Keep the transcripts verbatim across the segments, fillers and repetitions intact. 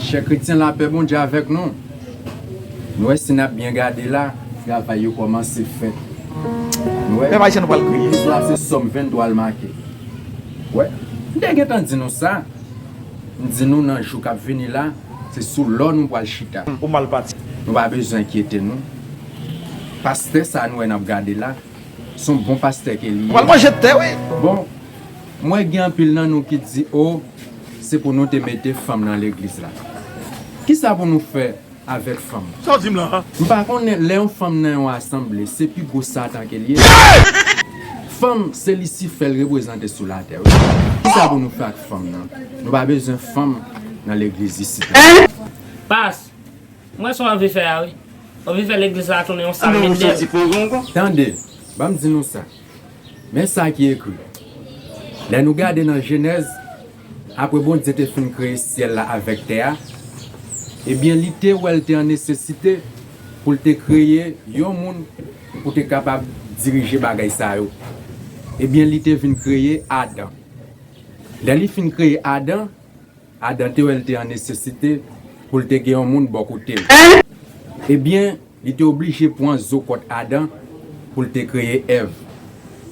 Chè kretyen, lapè Bondye avèk nou. Nou wè, si n ap byen gade la, travay yo kòmanse fèt. Nou wè, legliz la se Sòm venntwa l make. Wè, m te gentan di nou sa. M di nou, nan jou k ap vini la, se sou lò nou pral chita. Ou mal pati. Nou pa bezwen enkyete nou. Pastè sa nou wè n ap gade la, se yon bon pastè ke li ye. Ou pral manje tè, wi. Bon, m wè gen anpil nan nou ki di, o, se pou nou te mete fanm nan legliz la. Kisa pou nou fè avèk fanm? Sa w di m la a? M pa konnen, lè yon fanm nan yon asanble, se pi gwo Satan ke l ye. Fanm, se Lisifè l reprezante sou latè, wi. Kisa pou nou fè ak fanm nan? Nou pa bezwen fanm nan legliz isit la. Pas, mwen se w anvi fè a, wi. W anvi fè legliz la tounen yon sal mendel. Tande, ban m di nou sa. Men sa ki ekri. Lè nou gade nan Jenèz, apre Bondye te fin kreye syèl la avèk tè a, ebyen, li te wè l te an nesesite pou l te kreye yon moun pou te kapab dirije bagay sa yo. Ebyen, li te vin kreye Adan. Lè li fin kreye Adan, Adan te wè l te an nesesite pou l te gen yon moun bò kote l. Ebyen, li te oblije pran zo kòt Adan pou l te kreye Èv.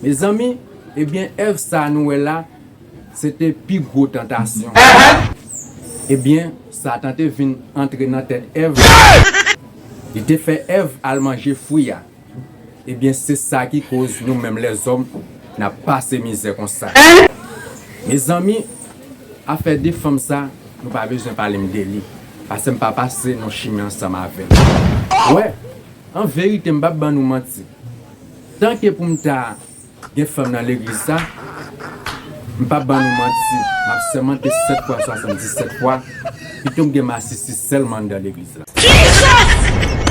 Mezanmi, ebyen, Èv sa a nou wè la, se te pi gwo tantasyon. Ebyen, Satan te vin antre nan tèt Èv. Li te fè Èv al manje fwi a. Ebyen, se sa ki koz nou menm lèzòm, n ap pase mizè konsa. Mezanmi, afè de fanm sa, nou pa bezwen pale m de li, paske m pa pase nan chimen ansanm avè l. Wè, an verite, m p ap ban nou manti. Tanke pou m ta gen fanm nan legliz sa, m p ap ban nou manti, m ap sèmante sèt fwa swasanndisèt fwa, pito m gen masisi sèlman anndan legliz la.